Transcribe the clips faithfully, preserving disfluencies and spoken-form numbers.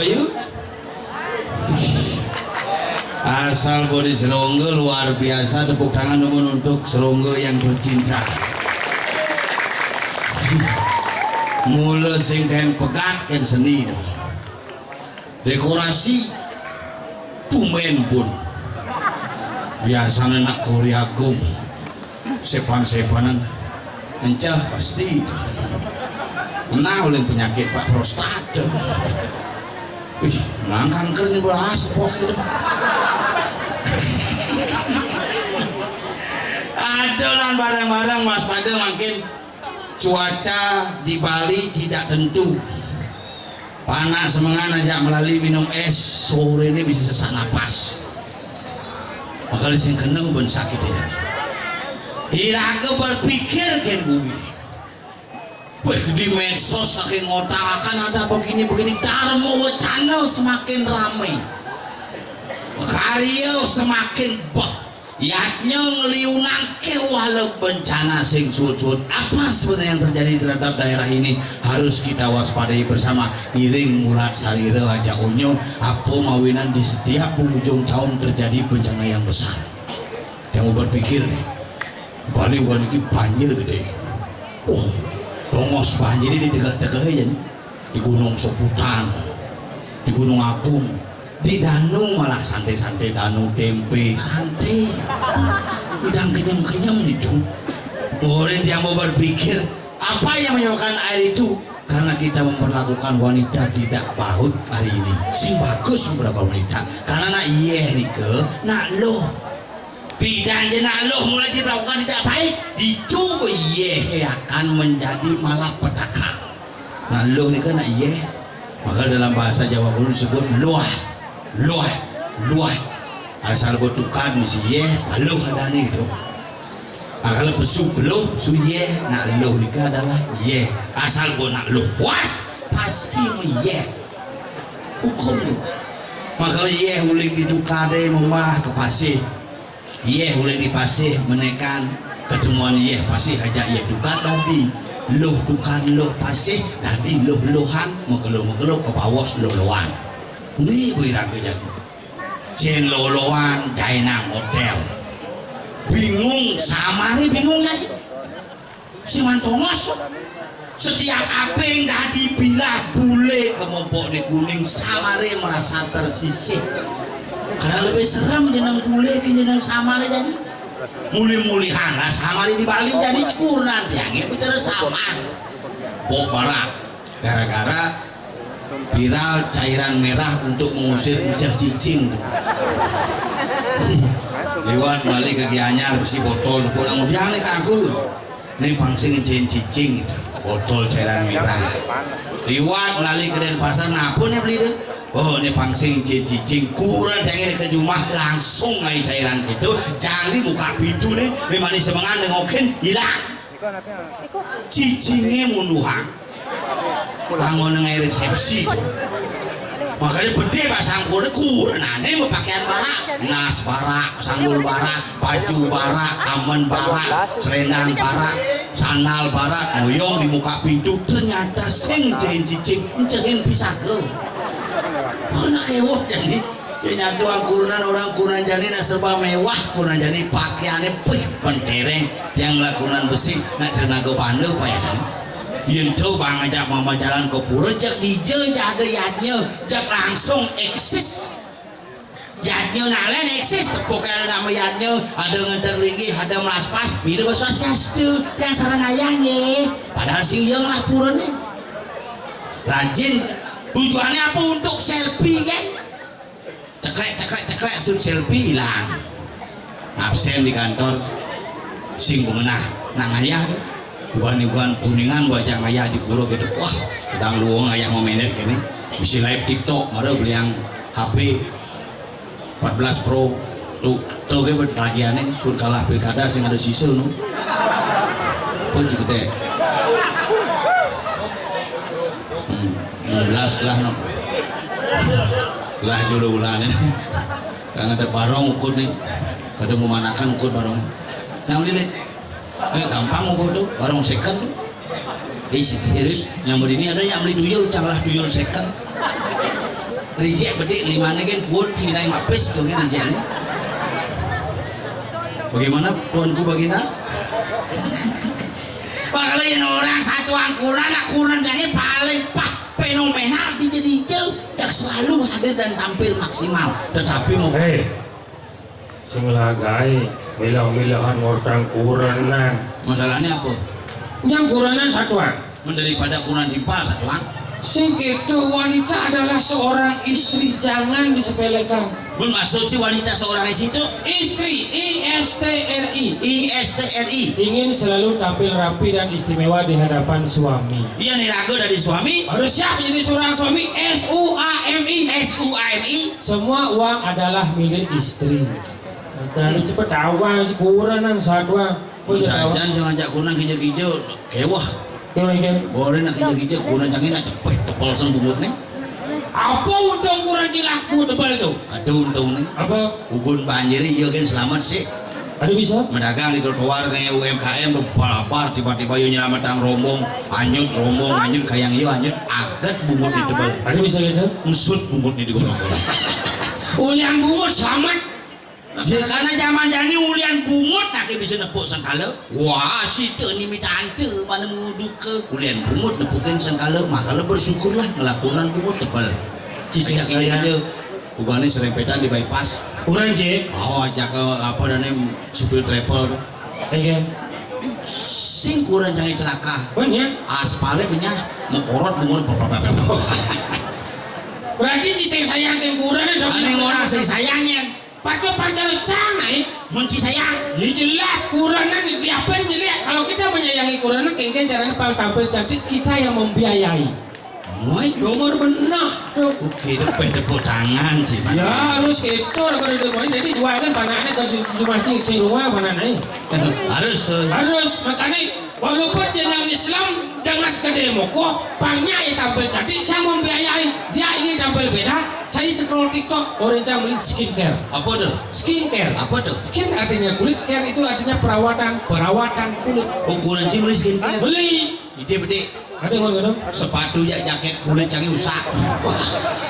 Ayo. Asal bodi serongga luar biasa, tepuk tangan dulu untuk serongga yang tercinta. Mula sing kén pegat kén seni tu. Dekorasi tumben pun. Biasanya nak Korea Agung. Sepan-sepanan. Encah pasti. Nah, oleh penyakit Pak prostat. Wih, nang kanker nih belas pok itu. Ada lah barang-barang waspada makin cuaca di Bali tidak tentu. Panas semengan aja melalui minum es, sore ini bisa sesak napas. Makanya sing kena ben sakit ya. Iraga berpikir kén bumi. Wih, di medsos lagi ngotakan ada begini-begini, Dharma Wacana semakin ramai. Karya semakin bek. Yadnya ngeliunang ke wala bencana sing suut-suut. Apa sebenarnya yang terjadi terhadap daerah ini harus kita waspadai bersama. Ngiring mulat sarira aja onyo, apa mawinan di setiap penghujung tahun terjadi bencana yang besar. Yang mau berpikir nih, Bali wan iki banjir gede. Uh, tongos banjir di degah-degah aja nih. Di Gunung Soputan, di Gunung Agung, di Danu malah santai-santai, Danu Tempe, santai. Udah kenyem-kenyem itu. Orang yang mau berpikir, apa yang menyebabkan air itu? Karena kita memperlakukan wanita tidak baik hari ini. Sing bagus memperlakukan wanita. Karena nak iye nike, nak lo. Bidan je nak lo mulai diperlakukan tidak baik, itu iye akan menjadi malah petaka. Nah, lo ni kan nak iye. Maka dalam bahasa Jawa kuno disebut luah, luah, luah. Asal buat tukar mesti iye, aluh ada ni tu. Nah, kalau pesu peluh, pesu iye, nak lo ni kan adalah iye. Asal buat nak lo puas, pasti iye. Hukum tu. Maka iye uling ditukar deh memah ke pasir. Iye uling di pasir menekan ketemuan iye pasir aja iye tukar dadi. Loh tukar loh pasir dadi loh lohan, mekelo mekelo ke bawas loh lohan. Ni bui raga jadi. Cen loh lohan jainang hotel. Bingung, samari bingung jadi. Siman Thomas. Setiap apeng dadi pilah bule kemopok ni kuning samare merasa tersisih. Karena lebih serem jeneng bule ke jeneng samare jadi. Muli-mulihan lah samare di Bali jadi kurnan tiangnya bicara samar. Pok barak gara-gara viral cairan merah untuk mengusir enceh cicing. Liwat balik ke Gianyar besi botol, pun kemudian nih kangkung. Ni pangsing encing cicing, botol cairan merah. Liwat lali ke Denpasar, napa ni beli deh? Oh, ni pangsing encing cicing, kurang yang ini ke rumah langsung ngai cairan gitu. Jangan buka pintu ni, memang ni semengan nengokin hilang. Cicingnya munduhan. Bangun ngai resepsi. Makanya gede pasang kode kurang aneh mau pakaian barak, nas barak, sanggul barak, baju barak, kamen barak, selendang barak, sandal barak, ngoyong di muka pintu. Ternyata sing jahin cicing, jahin pisake. Karena kewok jadi. Ya nyatu angkurunan orang kunan jani nak serba mewah, kunan jani pakaiannya pih pentereng yang lakunan besi nak cernaga banda payasan. Yen tu bang ajak mama jalan ke pura, cek dija jada yadnya, cek langsung eksis. Yadnya nak lain eksis, tepuk kali nama yadnya, ada ngenter lagi, ada melaspas, bila berswastiastu, yang sarang ayah ye. Padahal sing yang lah pura ni. Rajin, tujuannya apa? Untuk selfie kan? Ceklek ceklek ceklek, sut selfie hilang. Absen di kantor, sing bengenah nak ngayah tu. Bukan bukan kuningan wajah ngayah di pura gitu. Wah, sedang luang ngayah mau menet kini. Mesti live TikTok, mara beli yang H P empat belas Pro tu, tu ke bertagihan ni, sur kalah pilkada sing ada sisa tu. Pun juga deh. Hmm, enam belas lah no. Lah julu ulah ni. Kang ada barong ukur ni. Kada memanakan ukur barong. Yang lilit. Eh, gampang ukur tu, barong second tu. Eh, serius, yang beri ni ada yang beli tuyul, canglah tuyul second. Rijek bedik limane gen puun, sing dai mapis to gen rijek ni. Bagaimana, Tuanku Baginda? Pak, kalau yang orang satuan kurenan, nak kurenan jadi paling pah fenomenal di jadi itu, yang selalu hadir dan tampil maksimal. Tetapi mau Hei, sing lagai milah-milahan ngortang kurenan. Masalahnya apa? Yang kurenan satuan. Mun daripada kurenan timpal satuan. Sing gitu, wanita adalah seorang istri, jangan disepelekan. Mun maksud si wanita seorang istri itu? Istri, I S T R I. I S T R I. Ingin selalu tampil rapi dan istimewa di hadapan suami. Iya, nih, ragu dari suami. Harus siap menjadi seorang suami, S U A M I. S U A M I. Semua uang adalah milik istri. Kalau cepet tawang, si kurenan satuan. Mun sajan sing ngajak kurenan kijo-kijo, keweh. Keweh, kan? Boleh nak kijo-kijo, kurenan cangin nak cepet, tebel sing bungut ni. Apa untung kurenan cilak bungut tebel tu? Ada untung ni. Apa? Ugun banjir, iya kan selamat sih. Ada bisa? Medagang di trotoar kayak U M K M tu balapar, tiba-tiba yo nyelametang rombong, anyut rombong, anyut kayang yo anyut, aget bungut ni tebel. Ada bisa gitu? Mesut bungut ni di gorong-gorong. Ulian bungut selamat. Ya, karena zaman jani ulian bungut, nak bisa nepuk sengkala. Wah, situ ni minta ante, mana mau duka. Ulian bungut nepukin sengkala, makala bersyukurlah ngelakonan bungut tebel. Cising saya kerja. Bukannya serempetan di bypass. Kurang, Cik. Oh, ajak ke apa dan supir travel tu. Iya. Sing kurenan cangin celaka. Bener. Aspalnya benyah, mekorot bungut. Berarti cising sayang kan kurenan dong. Ada orang sing sayangnya. Pakai pacar cang, eh? Mun cisayang. Ya jelas, kurenan diapain jelek. Kalau kita menyayangi kurenan, kengken caranya paling tampil cantik, kita yang membiayai. Woi. Nomor benar. Oke, itu tepuk tangan sih. Ya, harus gitu, kalau itu. Jadi, jual kan panaknya ke ju-, rumah cing, cing rumah panaknya. Harus, eh. Harus, makanya walaupun jenang Islam dengan sekadar mokoh, pangnya ya tampil cantik, saya membiayai. Dia ingin tampil beda, saya scroll TikTok, orang yang beli skincare. Apa tu? Skincare. Apa tu? Skin artinya kulit, care itu artinya perawatan, perawatan kulit. Oh, kurenan cing beli skincare? Beli. Ide bedik. Ada yang ngono? Sepatu ya, jaket kulit cangin usah.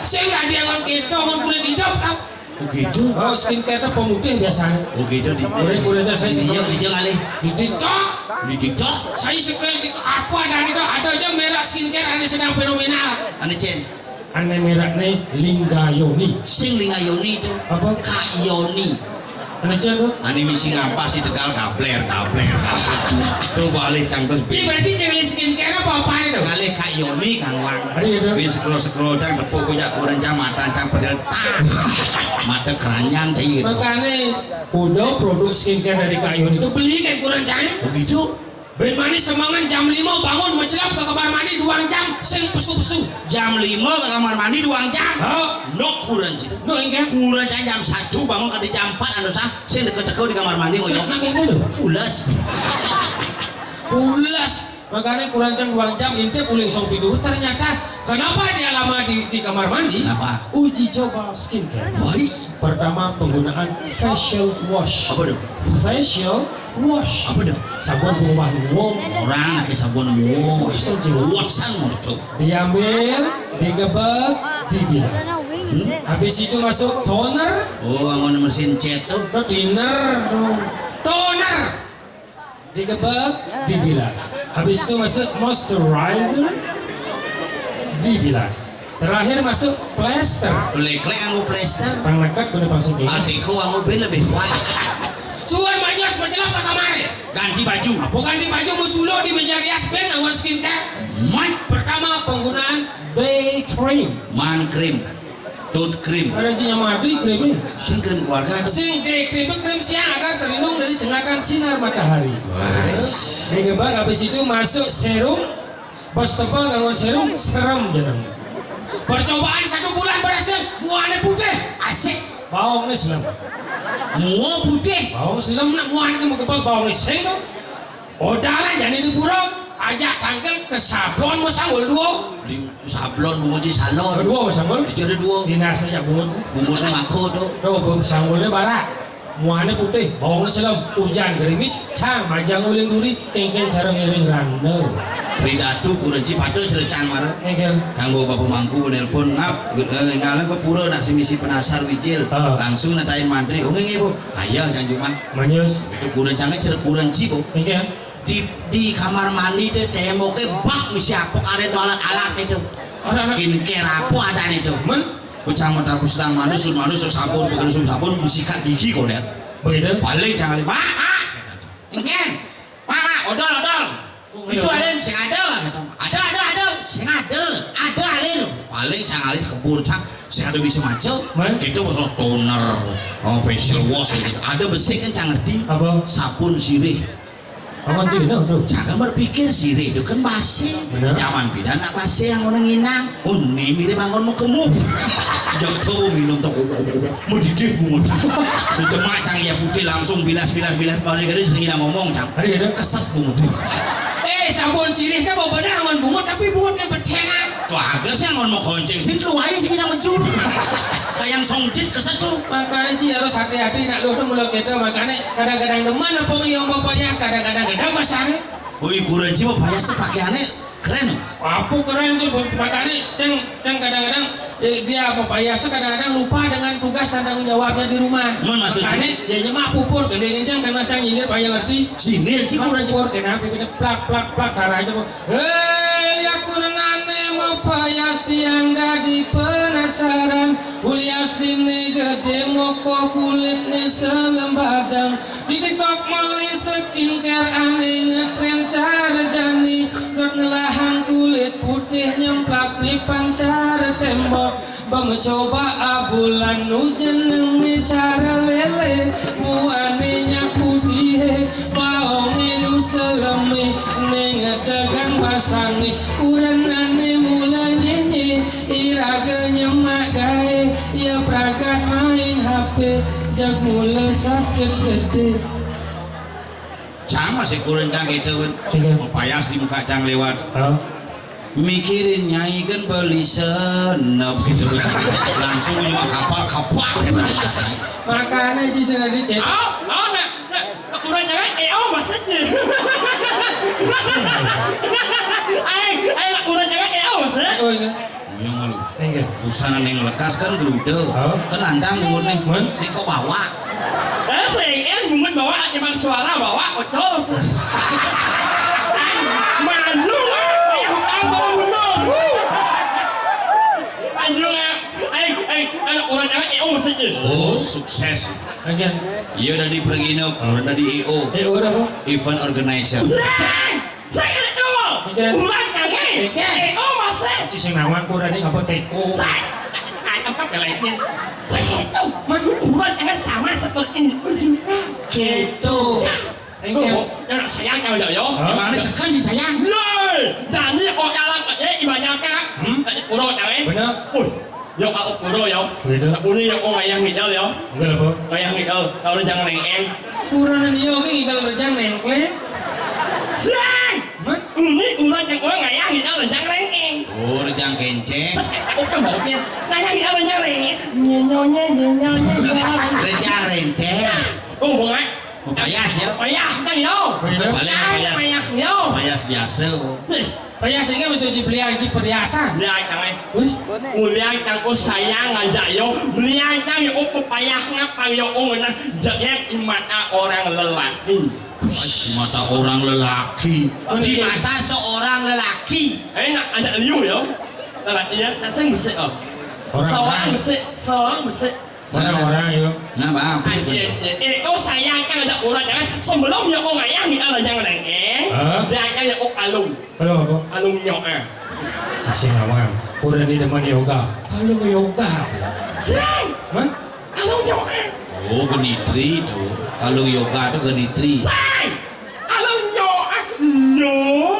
Saya nggak ada yang ngono, kita mau kulit hidup, tau. Oh gitu. Oh, skincare itu pemutih biasanya. Oh gitu di. Boleh, boleh aja saya di dia, sekarang. Di dia ngalih. Di TikTok. Di TikTok. Saya scroll TikTok, apa ada itu, ada aja merek skincare ada sedang fenomenal. Ane cen. Ane merek nih Linggayoni. Sing Linggayoni itu. Apa? Kak Yoni. Ane cen tuh. Ane misi ngapa sih Tegal gabler, gabler, gabler. Tuh balik cangkes. Cik, berarti cewek skincare apa apa itu? Ngalih Kak Yoni, Kang Wang. Hari itu. Bin scroll-scroll, cang tepuk punya kurenan, cang matan, cang pedel, tah. Mata keranjang, cang gitu. Makanya, kudu produk skincare dari Kak Yoni itu beli kan kurenan, cang? Begitu. Ben manis semangat jam lima bangun, mencelap ke kamar mandi dua jam, sing pesu-pesu. Jam lima ke kamar mandi dua jam. Oh. Nok kurenan situ. Nok, iya. Kurenan cang jam satu bangun, ke jam empat anu sah, sing deket-deket di kamar mandi, oyok. Nah, kayak gitu. Pules. Pules. Makanya kurenan cang dua jam intip uling song pitu. Ternyata kenapa dia lama di, di kamar mandi? Kenapa? Uji coba skincare. Woi. Pertama, penggunaan facial wash. Apa tuh? Facial wash. Apa tuh? Sabun pengubah nuwung. Orang pakai sabun nuwung. Wash aja. Wash-an mau tuh. Diambil, digebek, dibilas. Hmm? Habis itu masuk toner. Oh, anggon mesin cat tuh. Tuh thinner tuh. Toner. Digebek, dibilas. Habis itu masuk moisturizer, dibilas. Terakhir masuk plester. Leklek anggo plester. Pang lekat kudu pasang gelas. Adikku anggo ben lebih kuat. Suwan banyos mencelap ke kamar. Ganti baju. Apa ganti baju, musulo di meja rias ben anggo skincare. Mai. Pertama, penggunaan day cream. Man cream. Tooth cream. Ada cina madu cream. Sing cream keluarga. Sing day cream, cream siang agar terlindung dari sengatan sinar matahari. Wah. Digebek, habis itu masuk serum. Bos tebal nganggo serum, serem jeneng. Percobaan satu bulan berhasil, muane putih, asik. Baongnya selem. Mua putih. Baong selem nak muane ke megebek baongnya sing tuh. Odalah jani diburuk, ajak tangkel ke sablon mau sanggul duo. Di sablon bungut di salon. Kedua mau sanggul. Di jodoh duo. Dinas aja bungut. Bungutnya mako tuh. Tuh, bungut sanggulnya barak. Muane putih, baongnya selem, hujan gerimis, cang majang uling duri, kengken cara ngiring randa. Ridatu kurenci pada cerecang mara. Nggih. Kanggo Bapak Mangku nelpon ngap, eh, ngala ke pura nak si misi penasar wijil. Ah. Langsung natain mantri. Oh, nggih, nggih, Bu. Kaya Cang Jumah. Manyus. Itu kurencangnya cer kurenci, Bu. Nggih. Di, di kamar mandi teh temboknya bak misi apa karen tuh alat-alat itu. Alat-alat. Skincare apa ada itu. Men? Kucang mata sedang manus, manus sabun, pakai sabun, sikat gigi kau lihat. Begitu? Paling jangan, "Mak, mak." Nggih. "Mak, mak, odol, odol." Oh, itu iya. Alin sing ada, kata. "Ada, ada, ada." "Sing ada." "Ada, Alin." Paling Cang Alin kebur, Cang. Sing ada bisa maca. Men? Kita bosok toner, oh, facial wash gitu. Ada besik kan Cang ngerti? Apa? Sabun sirih. Apa sih? Nah, tuh. Jangan berpikir sirih itu kan basi. Bener. Nyaman pidan nak basi yang orang nginang. Oh, ini mirip anggon mau kemu. Jauh-jauh minum tuh. Mendidih bungut. Demak Cang ya putih langsung bilas, bilas, bilas. Mau dikasih sing ngomong, Cang. Ada, ada. Keset bungut. Eh, sabun sirih kan mau bener anggon bungut, tapi bungut yang bercenan. Tuh, agar sih anggon mau gonceng, sih lu aja sih kita mencur. Kayak yang songjit keset tuh. Makanya Ci harus hati-hati nak lu tuh mula kita, makanya kadang-kadang demen apa yang mau payas, kadang-kadang gedang pasang. Wih, kurenci mau payas tuh pakaiannya keren. Apa keren tuh, makanya Cang, Cang kadang-kadang, eh, dia apa payas tuh kadang-kadang lupa dengan tugas dan tanggung jawabnya di rumah. Mun maksud Makanya dia nyemak pupur gede Cang karena Cang nyindir payah ngerti. Sindir sih kurenci. Pupur kenapa ini plak plak plak darah aja kok. Hei, lihat kurenane mau payas tiang dadi penasaran. Uliasine gede mokoh kulitne selembadang. Di TikTok meli skincare ane ngetren cara jani. Dot ngelahang kulit putih nyemplak nih pancar tembok. Ba mencoba abulan nu jenenge cara lele. Muane nyak putih, baonge nu seleme, ning dagang basange. Kurenane mula nyenye, iraga nyemak gae, ya pragat main H P, jag mula sakit gede. Cang masih kurang Cang gitu kan. Iya. Mau payas di muka Cang lewat. Oh. Mikirin nyai kan beli senep gitu. Langsung juga kapal kapak gitu. Makanya Ci sudah dicek. Oh, oh, nak, nak, nak kurang jangan, eh, oh, maksudnya. Ayo, ayo, nak kurang jangan, eh, oh, maksudnya. Oh, iya. Ngoyong lu. Nggih. Busana ning lekas kan grude. Oh. Kan lantang bungut nih. Mun? Nek kok bawa? Eh, sing eh bungut bawa cuman suara bawa kocos. Malu, kayak hutang bawa mundur. Anjing, eh, eh, eh, anak orang cewek, eh, oh, maksudnya. Oh, sukses. Nggih. Iya dari pergi no, kalau dari E O. E O apa? Event organizer. Sing! Sing itu! Oke. Ulang kali! Oke. Eh, oh, masih! Ci sing nawang kurang ini ngapa teko? Sing! Ayo, apa lainnya? Sing itu! Manu kurang ini sama seperti ini. Gitu. Oke. Oh, ya, sayang kalau ya, ya. Hah? Emangnya sekan sih sayang? Loh, jadi kok jalan kok, eh, ibaratnya. Hmm? Tadi kurang, ya, eh? Bener. Wih. Yo, aku pura, yo. Gitu. Aku ni, yo, oh, ngayah ngidal, yo. Enggak apa. Ngayah ngidal, kalau jangan nengeng. Pura ni, yo, oke, ngidal rejang nengkleng. Sing! Hah? Ini ulah yang orang ngayah ngidal rejang nengeng. Oh, rejang kenceng. Aku kan baunya. Ngayah ngidal rejang nengeng. Nyenyonya, nyenyonya, nyenyonya. Rejang renteng. Oh, bunga. Payas, ya? Payas, kan, yo. Balik Kan payas. Payas, yo. Payas biasa, Bu. Nih, Payas ini mesti dibeli aja perhiasan. Beli aja, eh. Wih. Ulian kanggo sayang aja, yo. Beli aja, yo, oh, payah ngapa, yo, oh, nah, jelek di mata orang lelaki. Di mata orang lelaki. Oh, Di iya. mata seorang lelaki. Eh, nak ada liu, yo. Nah, iya, tak sing besik, oh. Orang Seorang orang. besik, seorang besik. Orang-orang itu. Nah, Bang, apa itu? Anjir, anjir. Eh, oh, saya kan ada orang jangan sebelum ya oh ngayah ni ada jangan eh. Hah? Dia akan ya oh kalung. Kalung apa? Kalung nyoa. Kasih ngawang. Kurang ni demen yoga. Kalung yoga. Sing. Hah? Kalung nyoa. Oh, genitri itu. Kalung yoga itu genitri. Sing. Kalau nyoa, nyoa.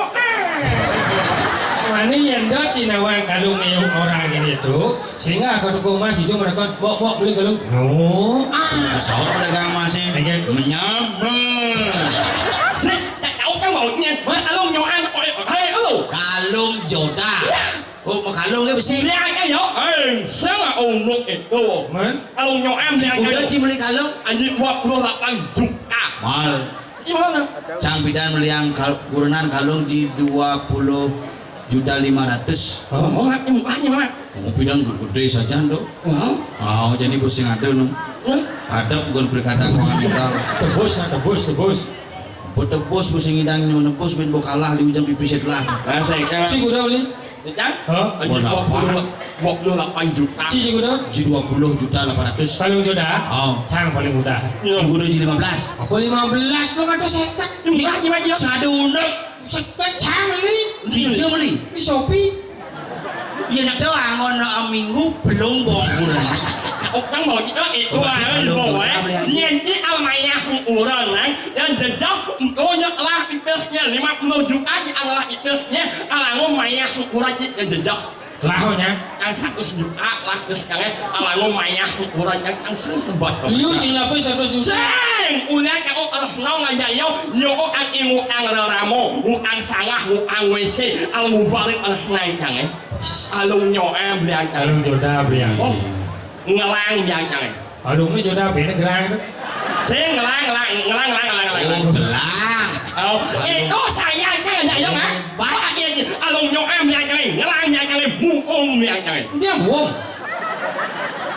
Mani yang do Cina wang kalung ni orang ini tu, sehingga aku tuku emas itu mereka bok-bok beli kalung. Nyoa. Besar pedagang emas ni. Oke. Menyamar. Sik, tak tahu kan baunya. Mana kalung nyoa? Hai, lu. Kalung joda. Ya. Oh, mau kalung ke besi? Lihat kan, yo. Hai, salah unuk itu. Man? Kalung nyoa, lihat kan. Udah, Ci, beli kalung. Anjing dua puluh delapan juta. Mal. Cang pidan meliang kal-, kurenan kalung ji dua puluh juta lima ratus. Oh, oh, Mak, ini mukanya, Mak. Oh, pidan gede saja, Nduk. Oh. Oh, jadi pusing ada, nu. Hmm? Ada bukan pilkada keuangan negara. Tebus, nah, tebus, tebus. Betebus pusing idang nyu, nebus bin bokalah di ujung pipis setelah. Ah, saya kan. Si kuda beli? Cang? Hah? Anjir, dua puluh, dua puluh delapan juta. Ci, ci kuda? Ji dua puluh juta delapan ratus. Paling mudah. Oh. Cang paling mudah. Iya. Ci kuda ji lima belas. Apa lima belas? Lo kata seket. Murah, gimana, ya? Sadu undang. Seket, cang beli. Di jam beli. Di Shopee. Ya, nak tahu, angon, eh, minggu belum bongkur. Orang mau kita itu, oh, orang kalau mau, eh. Yen di almayah orang, eh. Yang jejak, untuk nyekelah ipisnya lima puluh juta, di adalah ipisnya, alangu mayah ukuran yang jejak. Lahunya. Yang seratus juta lah, terus sekarang alangu mayah ukuran yang, yang sering sebut. Liu cing lapis seratus juta. Sing, udah kau terus nong aja yo, yo ang imu ang reramo, utang salah, utang W C, al mubarak terus naik yang, eh. Alung nyoa belian. Alung joda belian. Oh. Ngelang ya, Cang. Aduh, ini joda apa ini gerang itu? Saya ngelang, ngelang, ngelang, ngelang, ngelang, ngelang. Oh, gelang. Oh, itu saya, Cang, ya, ya, Cang. Hebat. Pak, ya, ya. Alung nyoam ya, Cang. Ngelang ya, Cang. Buung ya, Cang. Dia buung.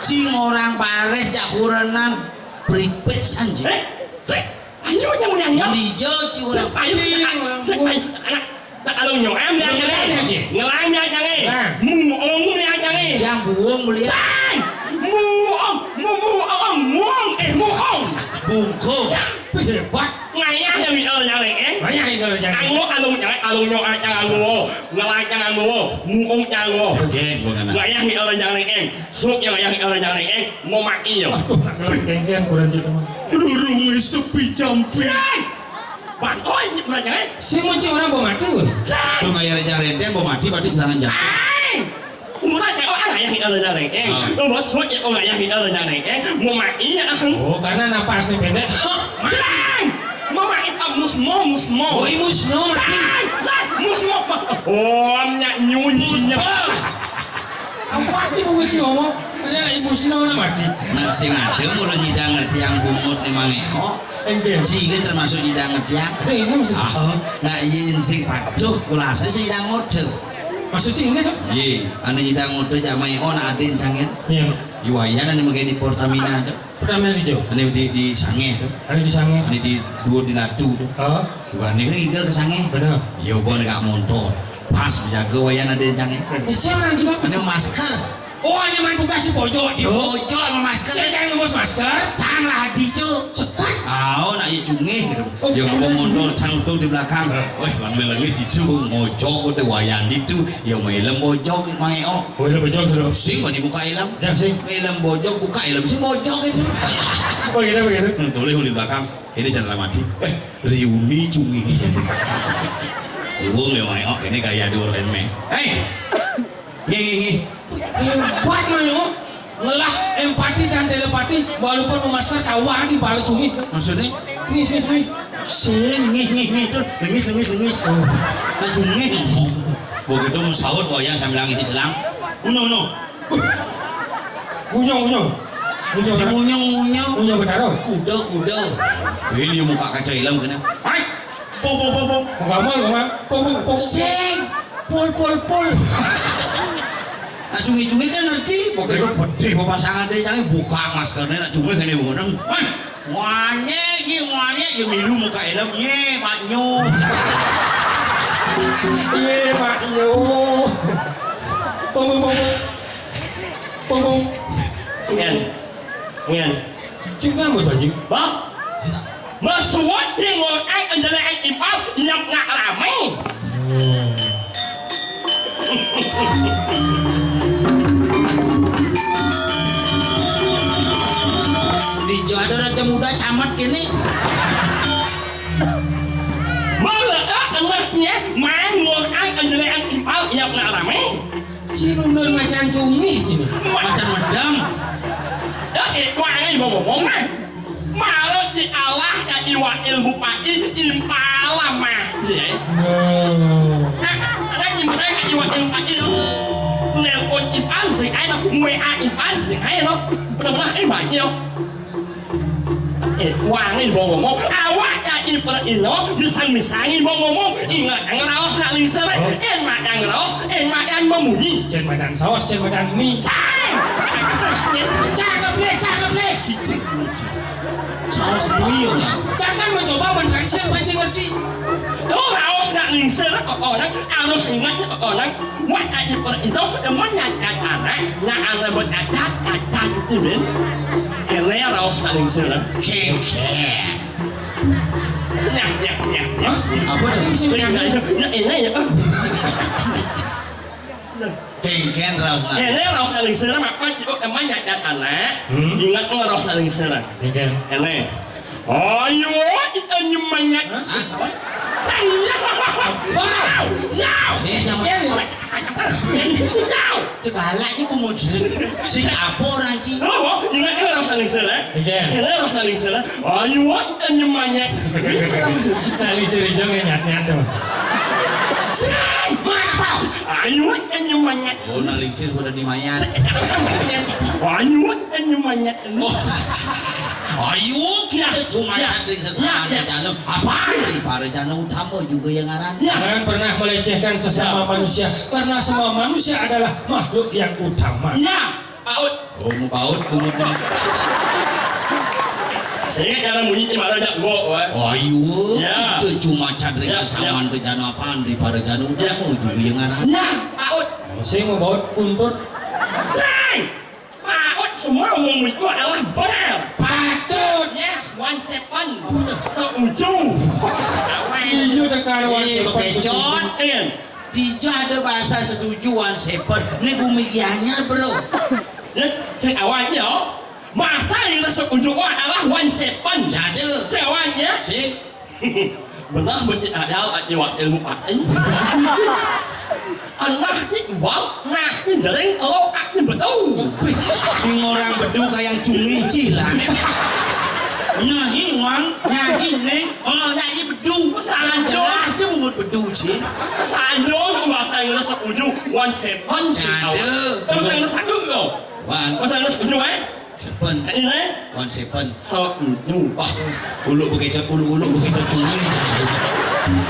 Cing orang pares jak kurenan pripit sanji. Eh, sik. Ayo, jangan, jangan. Beli jauh, ci, orang. Ayo, ayo, anak, tak kalau nyoam, jangan, jangan. Ngelang, jangan, jangan. Nah. Muong, jangan, jangan. Yang buong, beli. Sang! Muong, mu-, muong, muong, eh, muong. Bungkung. Ya. Hebat. Ngayah yang mial, jangan, eh. Ngayah yang mial, jangan. Anggo, alung, jangan, alung, nyoam, jangan, anggo. Ngelang, jangan, anggo. Muong, jangan, anggo. Geng, gua kena. Ngayah mial, jangan, eh. Suk, yang ngayah mial, jangan, eh. Mau mati, ya. Aduh, nak ngelang, geng, geng, kurang gitu, mah. Rurung sepi jampi. Bang, oh, ini pernah jangan. Si muncul orang bawa mati, pun. Tuh, kayak Raja Renteng bawa mati, berarti serangan jantung. Ai! Umrah, ya, oh, ayah kita ada jangan, eh. Ah. Lo bos, ya, oh, ayah kita ada jangan, eh. Mau mati, ya, ah. Oh, karena napas nih pendek. Bang! Mau mati, ah, musmo, musmo. Oh, musno, mati. Bang! Bang! Musmo, Bang. Oh, nyak nyunyi, nyak. Apa sih, Bu, ngomong? Ada lagi musno, mati. Nah, sing ada, mulai nyidang ngerti yang bungut nih, Mang Eo. Enten. Sing termasuk nyidang ngetiak. Ada ini maksud. Ah, nah, yen sing patuh kula asli sing nyidang ngorder. Maksudnya ini tuh? Iya, anu nyidang ngorder jamae on adin cangin. Iya. Iwayan anu mengke di Pertamina tuh. Pertamina di Jauh. Anu di, di Sangeh tuh. Anu di Sangeh. Anu di dua di Latu tuh. Oh. Bukan ini igel ke Sangeh. Benar. Yo bon gak montor. Pas menjaga wayan adin cangin. Eh, jangan juga. Anu masker. Oh, hanya main tugas si pojok, dia. Pojok sama masker. Saya kayak ngebos masker. Cang lah, Adi, cu. Sekat. Ah, oh, nak iya cungih, gitu. Oh, dia ngomong mundur, cang tuh di belakang. Eh. Weh, bang lelengis itu, ngojok, udah wayan itu. Ya, mau helm bojok, mau oh. Oh, helm bojok, sudah. Sing, mau dibuka helm. Ya, sing. Helm bojok, buka helm, sing bojok itu. Oh, gitu, begitu. Hmm, tulis di belakang. Ini cara mati. Eh, Riuni cungih. Ibu nggak mau, oh, ini gaya dua remeh. Hei! Nggih, nggih, nggih. Hebat, Mayo. Ngelah empati dan telepati, walaupun memasker tawa di balik sungi. Maksudnya? Sungi, sungi, sungi. Sing, nggih, nggih, nggih, tuh. Lengis, lengis, lengis. Oh. Nah, sungi ngomong. Begitu mau sahur, kok yang sambil nangis di selang. Uno, uno. Unyong, unyong. Unyong, unyong. Unyong, unyong. Unyong, betaro. Kuda, kuda. Ini muka kaca hilang kena. Hai! Pong, pong, pong, pong. Pong, pong, pong. Pong, pong, pong. Sing. Pul, pul, pul. Nah, cungi-cungi kan ngerti. Pokoknya itu pedih pasangan dia, jangan buka maskernya, nak cungi kan dia ngomong. Wah, wanyek, ini wanyek, dia minum muka helm, ye, maknyo. Ye, maknyo. Pung, pung, pung, pung. Pung, pung. Ngen. Ngen. Cik ngamus, anjing. Bah? Mesuat di ngorek anjelekan impal, iap nak rame. Di Jawa ada raja muda camat kene. Malah, ah, anaknya main ngorek anjelekan impal, iap nak rame. Cina udah macan cungih, cina. Macan medam. Ya, eh, wah, ini mau ngomong, ah. Malah di Allah, ya, iwa ilmu pati, impala mah, ya. Nah, nah, nah, gimana, ya, iwa ilmu pati, lo? Nelpon impal sih, ayo, W A impal sih, ayo, lo. Bener-bener, eh, banyak, lo. Eh, wah, ini mau ngomong, awak, ya, Ipra ino, misang-misangi mau ngomong, ingat yang raos nak lingsir, oh, enak yang raos, enak yang membunyi. Jen madan saos, jen madan mie. Cang! Cakep nih, cakep nih. Cicik, cicik. Saos mie ya. Jangan mencoba mentranslate pancing ngerti. Tuh raos nak lingsir, kok orang harus ingat, kok orang. Wah, aja per itu, emang nyanyi anak, nyanyi buat adat, adat itu, men. Kene raos nak lingsir. Keke. Nah, nah, nah, nah. Apa tuh? Nah, nah, nah, nah, nah. Kengken raos nah. Ini raos paling seneng apa? Emang nyanyi anak. Hmm? Ingat lo raos paling seneng. Kengken. Ini. Ayo, kita nyemangat. Hah? Apa? Saya. Wow. Wow. Eh, sama. Wow. Cek halak iki pemuji. Sing apa ora iki? Lho, ingat kan harus saling salah. Iya. Ini harus saling salah. Ayo, aku kan nyemanya. Tali seri jong ya nyat-nyat tuh. Sing, mana, Pak? Ayo, aku kan nyemanya. Oh, naling sir pada di mayat. Ayo, aku kan nyemanya. Oh. Ayo, kita cuma ya, ada sesama ya, ya. Jano. Apa? Di para jano utama juga yang ngaran. Ya. Jangan pernah melecehkan sesama ya. Manusia, karena semua manusia adalah makhluk yang utama. Iya, paut. Oh, mau paut, bungut ini. Saya ingat cara bunyi di mana aja, gua, wah. Oh, ayo. Ya. Itu cuma cadre ya, kesamaan ya. Bejana apaan daripada jana udah ya. Mau juga yang ngarang. Ya, paut. Oh, saya mau baut buntut. Saya. Paut semua umum itu adalah benar. Patut. Yes, one seven. Apa tuh? Setuju. Iya, udah karuan eh, seven, bekecot. Setuju. Iya. Dija ada bahasa setuju one seven. Ini gumi anyar, bro. Ya, sing awalnya, bahasa yang setuju adalah one seven. Jade. Sing awalnya. Sing. Benar, betul, ada, ada, ilmu pakai. Allah ni wau, nah ni dering, oh, aku betul. Wih, sing orang bedu kayak cumi, cila. Nyahi wang, nyahi neng, oh, nyahi bedu. Sanjo. Jelas je bubut bedu, Cing. Sanjo, bahasa Inggris setuju, one seven, sih, ada. Terus yang satu, loh. One. Bahasa Inggris setuju, eh? Seven. Ini, eh? One seven. Setuju. Wah, ulu bekecot, ulu, ulu bekecot, cumi.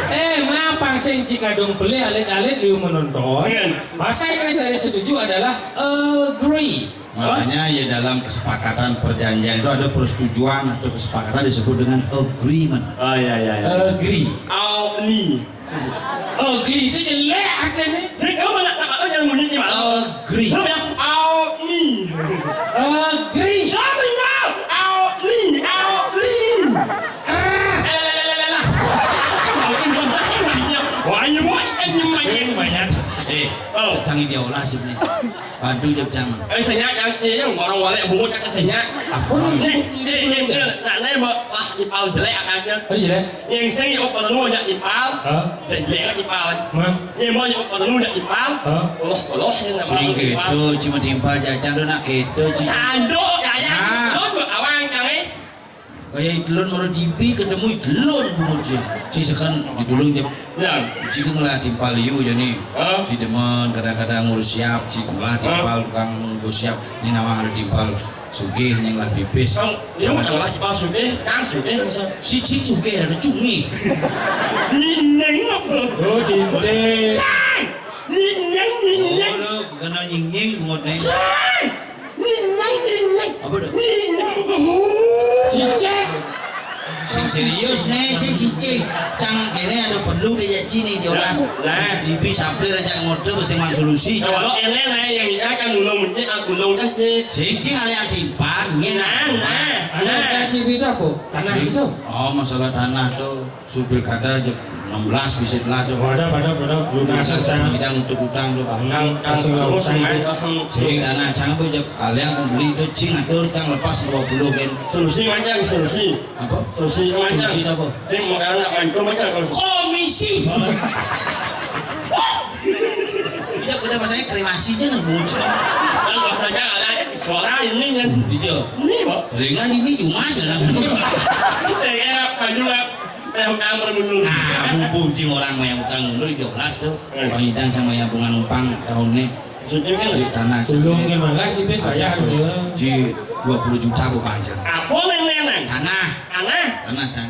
Eh, maaf, pang sing cikadung pelih alit-alit liu menonton. Iya. Bahasa Inggris dari setuju adalah agree. Makanya ya dalam kesepakatan perjanjian itu ada persetujuan atau kesepakatan disebut dengan agreement. Oh, iya, iya, iya. Agree. Auni. Ugly itu jelek artinya. Jadi kamu nak tak tahu yang bunyi gimana? Agree. Kamu yang auni. Agree. Kamu yang auni, auni. Ah. Eh, lah, lah, lah, lah, lah. Wah, iya, wah, ini banyak. Banyak. Eh, oh. Canggih dia olah sih nih. Waduh, jep jam. Eh, saya yang ini orang walek bungut kata saya. Apa lu? Ini, ini, ini, nah, saya mau pas ipal jelek aja. Oh, jelek. Yang saya yang perlu aja ipal. Hah? Jelek jelek aja ipal. Man. Yang mau yang perlu aja ipal. Hah? Polos polos yang nggak mau sing ipal. Gitu, cuma timpal jajan lu nak gitu, cuma. Sandok, ya, ya, ah. Lu awang kami. Kaya itelun mara dibi ketemu itelun bungut sih. Si sekan ditulung jep. Ya. Jika ngelah timpal liu jani. Hah? Si demen kadang-kadang ngurus siap, si ngelah hah? Timpal tukang ngurus siap. Ini nama ada timpal sugih yang lah pipis. Kang, iya mau ngelah timpal sugih, kang sugih masa. Si cik sugih ada cungi. Nyineng apa? Oh, cinte. Cang! Nyineng, nyineng. Oh, lu kena nyineng bungut nih. Cang! Nyineng, nyineng. Apa tuh? Nyineng. Cicing. Sing serius nih, sing cicing. Cang kene ada perlu dia cini di oras. Lah. Ibi saplir aja ngode sing mang solusi. Kalau ini lah yang ini kan gulung mesti ah gulung kan sih. Sing sing ale yang timpang, ngene. Nah, nah. Ada nah. Yang cibita kok. Tanah sing itu. Oh, masalah tanah tuh. Supir kada jek enam belas bisa telah tuh. Wadah, wadah, wadah. Lunas utang. Bidang untuk utang tuh. Kang, kang, sing lah utang. Sing tanah cang tuh jek kalian pembeli tuh cing atur cang lepas dua puluh kan. Solusi macam solusi. Apa? Solusi macam. Solusi apa? Sing mau anak mancung macam solusi. Komisi. Iya, udah masanya kremasi aja nih, bocah. Kan bahasanya ada aja suara ini kan. Iya. Ini, Pak. Ringan ini cuma sih lah. Eh, enak, maju lah. Yang utang mundur. Nah, mumpung cing orang yang utang mundur, jelas tuh. Eh. Bang Idang sama yang bunga numpang tahun ini. Maksudnya kan? Di tanah. Belum ke mana, Cipis? Bayar dulu. Di dua puluh juta bu panjang. Apa neng neng neng? Tanah. Tanah? Tanah, Cang.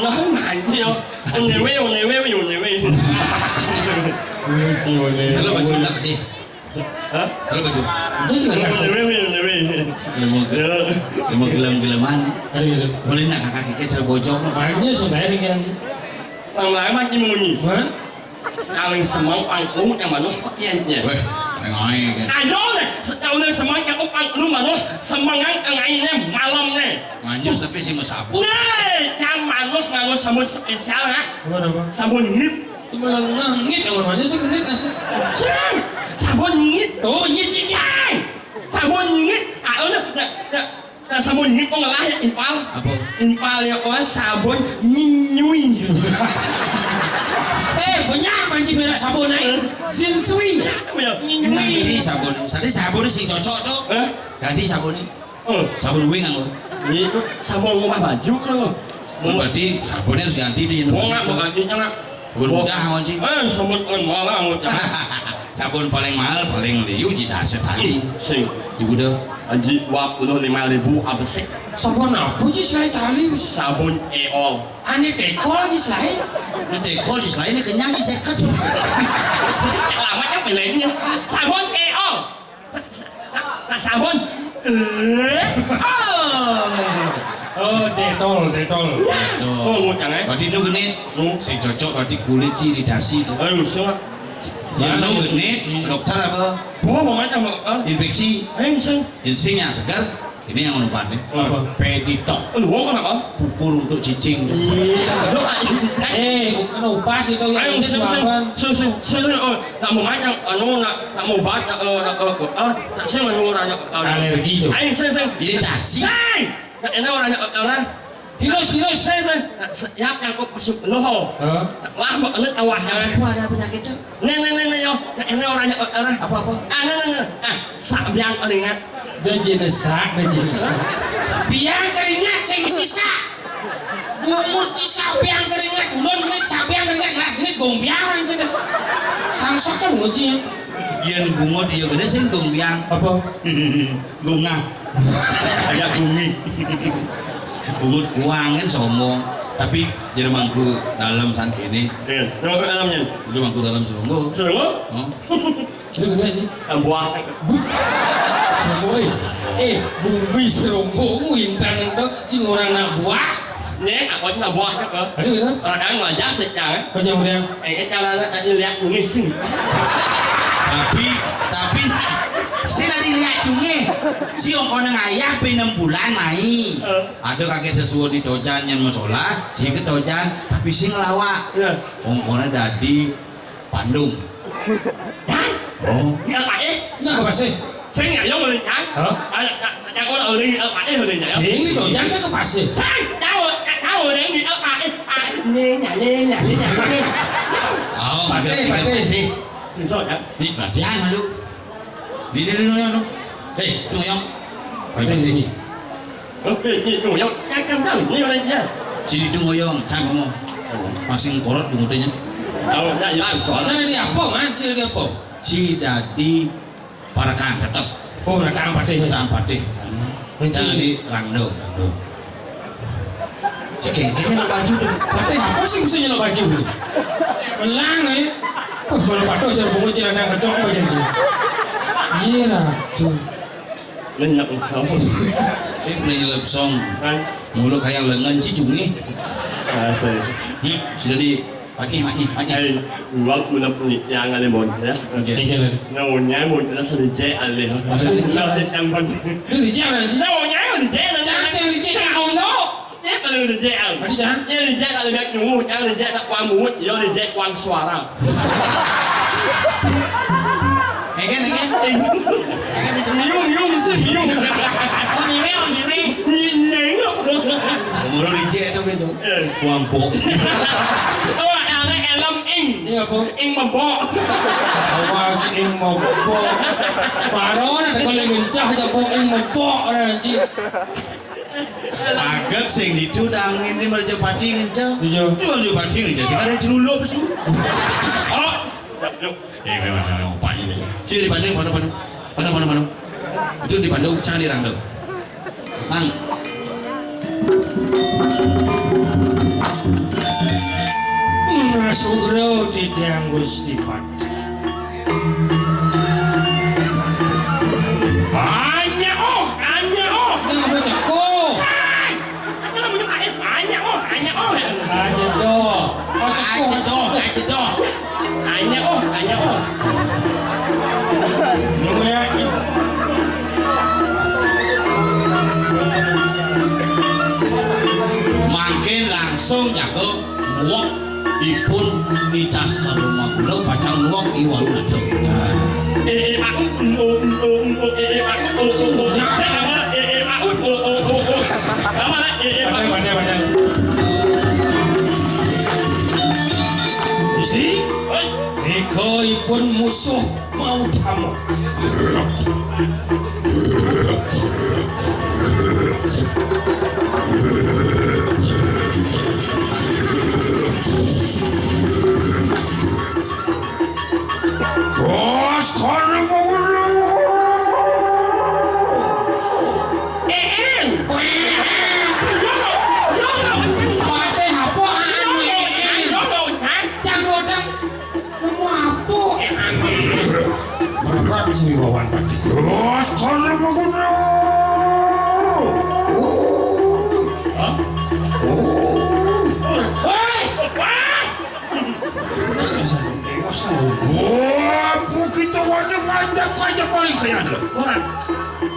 Nah, nanti yo. On the way, on the way, on the way. Kalau baju nak ni. Hah? Kalau baju. Itu juga kasar. Lewo, lewo, lewo. Lewo, lewo gelem-geleman. Ayo, gitu. Boleh nak kakak kikit serbojong. Makanya sebenarnya kan. Pang lama ki munyi. Hah? Paling semang pangkung yang manus pakiannya. Weh, yang ae kan. Ayo deh, kalau semang yang pangkung manus, semangan yang ae malam nih. Manjus tapi sing sabun. Nih, yang manus nganggo sabun spesial, ha? Apa, apa? Sabun ngit. Itu malah ngangit, apa namanya sih, ngit, nasi? Sing, sabun ngit. Oh, ngit, ngit, ngit. Sing, sabun ngit. Ah, udah, udah, udah. Nah, sabun ngit kok ngelah ya, impal? Apa? Impal ya, oh, sabun nyinyui. Eh, banyak panci merah sabun, eh. Zinsui. Oh, ya. Nyinyui. Ganti sabun. Tadi sabun sing cocok tuh. Eh? Ganti sabun. Oh. Sabun wing aku. Iya, sabun ngubah baju kan lo. Berarti sabunnya harus ganti di Wong nggak mau gantinya nggak. Sabun mudah, ngonci. Eh, sabun paling mahal, ngonci. Sabun paling mahal, paling liu, jita setali. Sing. Juga dah. Anji, dua puluh lima ribu abesik. Sabun apa sih selain tali? Sabun eol. Ane tekol sih selain. Ini tekol sih selain, ini kenyang sih seket. Alamatnya pilihnya. Sabun eol. Nah, sabun. Eh? Oh. Oh, detol, detol. Ya. Tuh. Oh, ngutang, eh? Berarti itu genit. Hmm. Sing cocok berarti kulit sih iritasi tuh. Ayo, usah. Ya, lu genit, ke dokter apa? Buah, mau macam, eh? Infeksi. Ayo, usah. Insing yang segar. Ini yang ngono nih. Apa? Peditok. Lu wong kenapa? Pupur untuk cicing. Iya. Lu, ah, ini, eh, bukan upas itu, yang ayo, ini sing, sing, suapan. Sing, sing, sing, sing, oh, nak mau macam, anu, nak, nak mau obat, nak, eh, nak, eh, eh, nak sing, anu, orang, nak, eh, alergi itu. Ayo, sing, sing. Iritasi. Sing! Nak, ini orang, nak, eh, orang. Virus, virus. Sing, sing. Nak, se-, ya, yang kok masuk loho. Hah? Nak, wah, mau, anu, awak, ya. Apa ada penyakit itu? Nih, nih, nih, nih, yo. Nih, ini orangnya, eh, eh. Apa, apa? Ah, nih, nih, nih. Ah, sabiang keringat. Dia jenis sak, dia jenis sak. Biang keringat sing sisa. Bungut sisa biang keringat, ulun genit sabiang keringat, ngelas genit gong biang orang jenis. Sangsok kan bungut sih ya. Yen bungut iya gede sing gong biang. Apa? Gungah. Kayak gumi. Bungut kuangen sombong. Tapi jadi mangku dalam san kene. Iya, mangku dalamnya. Jadi mangku dalam sombong. Sombong? Oh. Lu gede sih. Buah. Bu-, Boy. Eh, bumi seronggo ku intan ento sing ora nak buah. Nyé, aku aja nak buah cak. Aduh, gitu. Orang kan ngajak sejak. Kau jangan udah. Eh, kita lah nak tadi lihat kumis sih. Tapi, tapi, si tadi lihat cungé. Si ongkone ngayah ping enam bulan mai. Eh. Ada kakek sesuai di tojan yang masalah, si ketojan, tapi si ngelawak. Iya. Ongkone dadi Pandung. Hah? Oh. Nggak pakai. Nggak pakai. Sing ayo ngelincang. Hah? Ayo, tak, tak, tak, kalau orang nggak pakai, orang nggak. Sing itu, jangan saya kepase. Sing, tahu, tak tahu, orang nggak pakai. Ah, nyenyah, nyenyah, nyenyah. Oh, Patih, ngerti, patih. Ngerti. Susah, kan? Ini pelatihan, aduh. Di, di, di, di, di. Hei, tunggu, Yong. Patih, ini. Oke, gitu. Yang, yang kandang, ini orang dia. Sini tunggu, Yong, cang kamu. Masih ngkorot, tunggu deh, ya. Kalau nggak hilang, soalnya. Cari di apa, man? Cari di apa? Si dadi parekan tetep. Oh, parekan patih. Parekan patih. Mencing. Jangan di rangdo, rangdo. Cek ini lo baju tuh. Patih apa sih mesti nyelok baju tuh? Melang, eh. Oh, kalau patuh saya bunga celana kecok apa janji? Iya lah, tuh. Lenyap song. Sing lenyap song. Kan? Mulu kayak lengan cicungi. Asik. Hmm, sudah di pagi, pagi, pagi. Ai, uang guna penelitian kali, Bon, ya. Oke. Oke. Nyonya, Bon, dah reject alih. Maksudnya? Reject yang penting. Lu reject apa sih? Nyonya, reject, nyonya. Jangan saya reject, ya Allah. Dia perlu reject, Al. Tadi, Cang? Dia reject kalau lihat nyunggu, jangan reject tak kuat mulut, dia reject kuat suara. Egen, egen. Egen, egen. Miung, miung, sih, miung. Oh, nyewe, oh, nyewe. Nyewe. Ngomong reject tuh gitu. Eh. Kuang pok. Oh, ada elem ing. Iya, Bu. Ing mebok. Awal si ing mebok. Baru nanti kalau mencah aja, Bu, ing mebok, nanti. Aget sing ditu dangin di Merjapati ngenceng. Iya. Di Merjapati ngenceng. Sekarang celulup su. Oh. Eh, memang, memang, Pak, iya, iya. Sini di Bandung, mana, mana? Mana, mana, mana? Itu di Bandung, cari orang tuh. Mang. Mas Ugro tidak Gusti Pak. Anya oh, anya oh. Ini apa ceko? Hai. Aku lah punya air banyak oh, anya oh. Aja doh. Oh, ceko. Aja doh, aja doh. Anya oh, anya oh. Nunggu ya. Makin langsung jago. Nuwek ipun mitas karo maguna pacang nuwek i walu nada. Eh, eh, aku, oh, oh, oh, eh, eh, aku, oh, oh, oh. Saya sama, eh, eh, aku, oh, oh, oh, oh. Sama lah, eh, eh, aku. Pandai, pandai, pandai. Gusti, hei. Nika ipun musuh. Mau kamu. Bos, kono mau. Eh, eh. Patih apa anu? Cang godang. Nemu apa? Berat sih wawan pati. Terus kono mengkono. Hah? Hei! Wah! Wah, begitu waduh ngajak aja paling saya. Wah.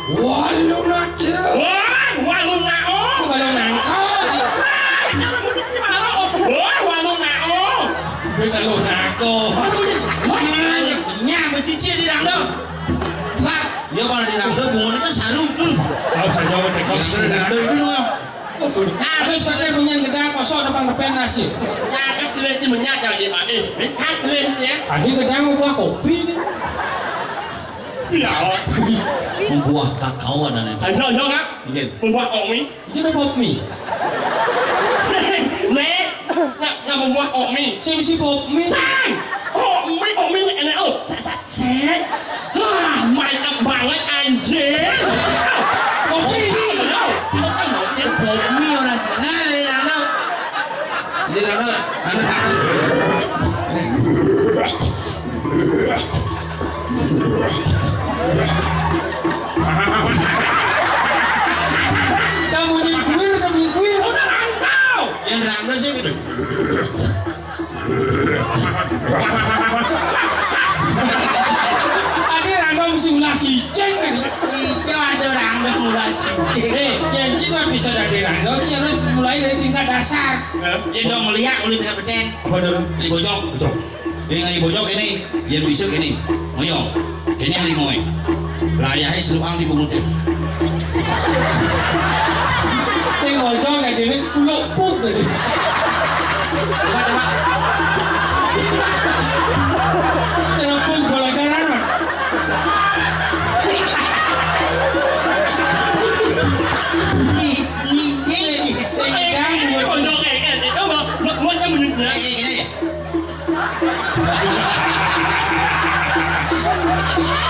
Walu nake. Wah, walu nao. Walu nangko. Wah, kalau menit ni malu. Wah, walu nao. Walu nako. Walu ni. Wah, nya becicir di rangda. Bukan. Ya kalau di rangda bungoné kan saru. Hmm. Kalau saya jawab tekok. Di rangda itu doang. Habis pakai bunyian gedang kosong depan depan nasi. Nah, kan kulit ni menyak kalau dia pakai. Kan kulit ni ya. Tadi gedang mau buah kopi ni. Iya. Membuah kakao dan itu. Ayo, ayo, Kak. Nggih. Membuah kopi. Itu kan kopi. Nek, nak, nak membuah kopi. Sing si kopi. Sang! Kopi, kopi, enak, oh. Sa, sa, sa. Wah, mantap banget, anjir. Kopi. Kopi. Kopi orang. Nah, ini, nah, nah. Ini, nah, nah. Nah, nah. Ini. Cicing tadi. Ijo ada randong mulai cicing. Eh, yang cicing bisa dari randong, sih harus mulai dari tingkat dasar. Ya. Dia dong melihat ulin tingkat petén. Apa dulu? Di bojong. Bojong. Ini ngai bojong ini, yang bisa gini. Ngoyo. Ini yang limo. Layahe seluang di bungut. Sing bojong kayak gini, kuluk puk tadi. Coba, coba. Celempung bola garan. Ih, ih, ih. Sing ngidang, bungut. Bojong kayak gitu, mau, mau, mau, mau, Eh, eh, ini.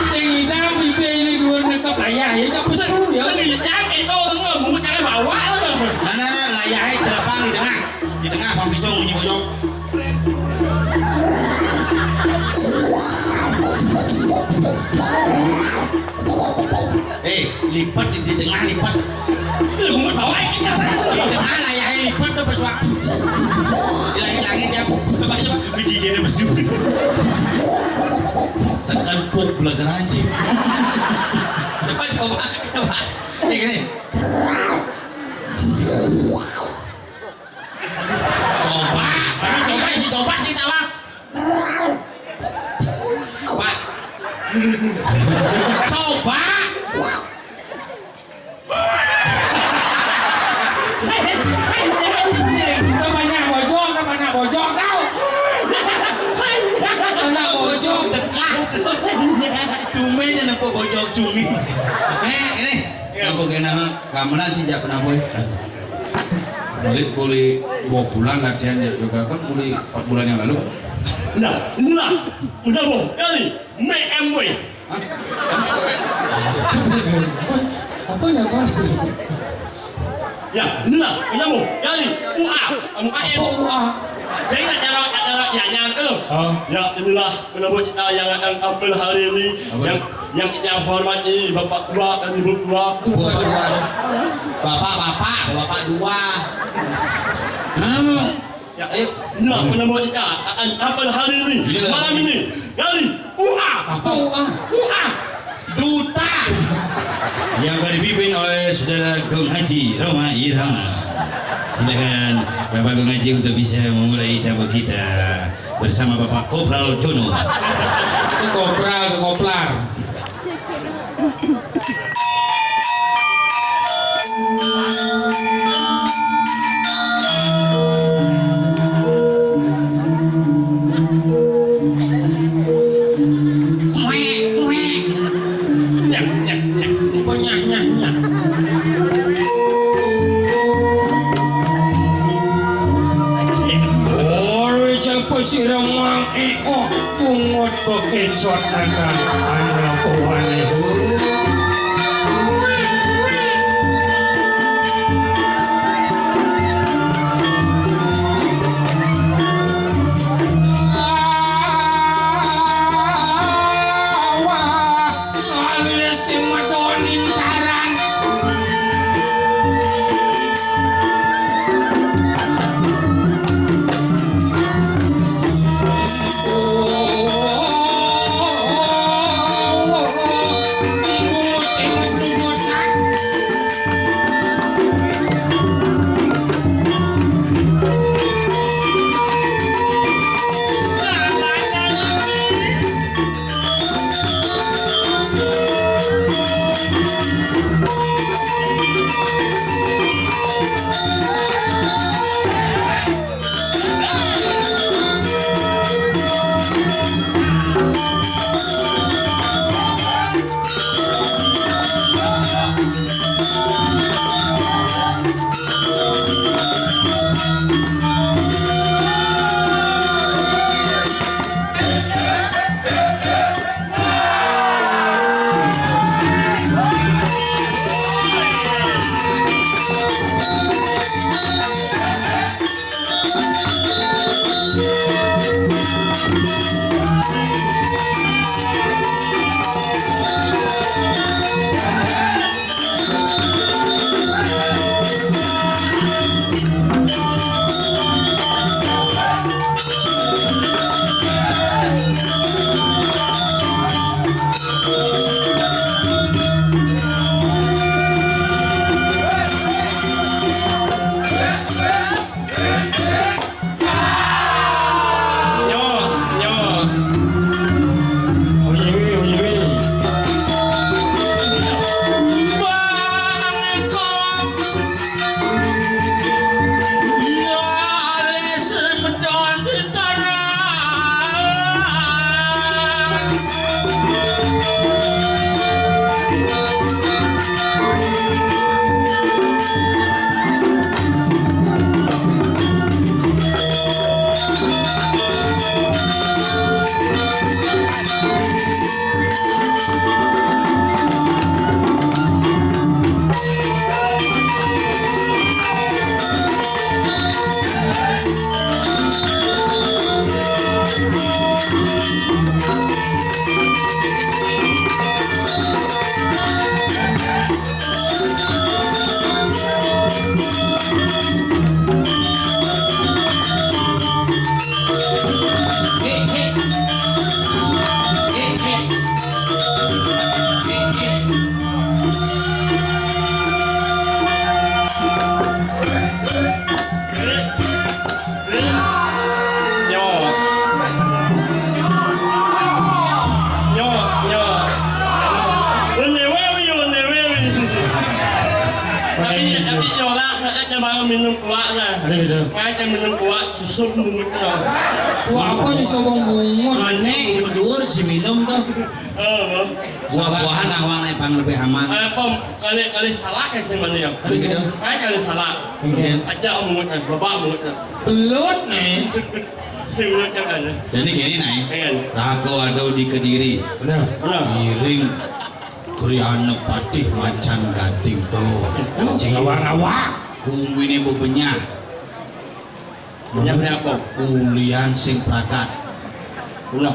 Sing ngidang pipi ini dua nekep layah ya, cak pesu ya. Sing ngidang itu orang ngamuk, jangan bawa lah. Nah, nah, nah, layahnya celapang di tengah. Di tengah, Bang Pisung, bunyi bojong. Eh, lipat di, di tengah, lipat. Bungut bawa ini. Di tengah layahnya lipat tuh, pesuang. Di langit-langit ya. Coba, coba. Biji dia pesu. Sekan puk belajar anjing. Coba, coba, coba. Ini gini. Coba, aduh, coba sih, coba sih, coba. Coba. Coba. Namanya bojong, namanya bojong, tau. Anak bojong dekat. Tumenya nempo bojong cumi. Eh, ini. Ya. Apa kena gamelan sih, jak kenapa? Balik boleh dua bulan latihan, ya, juga kan boleh empat bulan yang lalu. Nah, nah, udah, Bu. Kali, M M W. Hah? Apa ya, Pak? Ya, nah, udah, Bu. Kali, U A. Apa U A? Saya nggak cara, nggak cara, ya, ya, itu. Oh. Ya, inilah penerbit kita yang akan tampil hari ini. Apa? Yang, yang kita hormati, Bapak Tua dan Ibu Tua. Bapak Tua. Bapak, bapak, bapak dua. Hmm. Ya. Ayo. Nah, penerbit kita akan tampil hari ini, Iya. malam ini. Dari U A. Apa U A? U A. Duta. Yang akan dipimpin oleh Saudara Gong Haji Roma Irama. Silakan Bapak Gong Haji untuk bisa memulai tamu kita bersama Bapak Kopral Jono. Kopral, koplar. Nyah, nyah, nyah. Apa nyah, nyah, nyah? Ora jang kusirang mang eko pungut bekecot ana ana kuwane. Alis sing madonin tarang. Minum kuah lah. Ada gitu. Ngajak minum kuah, susu bungut lah. Wah, apa nih sobong bungut? Aneh, cuma dua si minum tuh. Oh, buah-buahan awalnya pang lebih aman. Eh, pom, kali, kali salah ya sih mana ya? Ada gitu. Ngajak kali salah. Mungkin. Aja om bungut, eh, bapak bungut. Belut nih. Si bungut yang ada. Jadi gini, Nay. Iya. Rago ada di Kediri. Benar. Benar. Ngiring Kriana Patih Macan Gading. Tuh. Ngawa-ngawa. Kumi ini bebenyah. Benyah apa? Ulian sing pragat. Benar.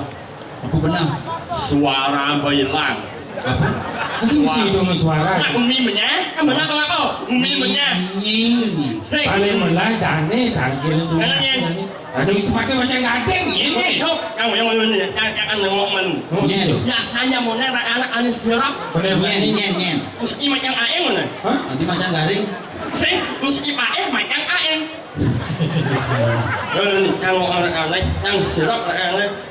Apa benar? Suara bayi lang. Apa? Itu mesti itu suara. Nak umi benyah, kan benar kalau apa? Umi benyah. Nying. Sing. Paling mulai dane tangkil itu. Mana nying? Ada wis pakai Macan Gading ini. Itu, kamu yang mana ya? Yang akan nengok malu. Oh, gitu. Biasanya mau nih anak-anak anu sirap. Bener, nyen, nyen, nyen. Usti macam aing mana? Hah? Nanti Macan Gading. Sing, usti pakai macam aing. Kalau anak-anak yang sirap anak-anak.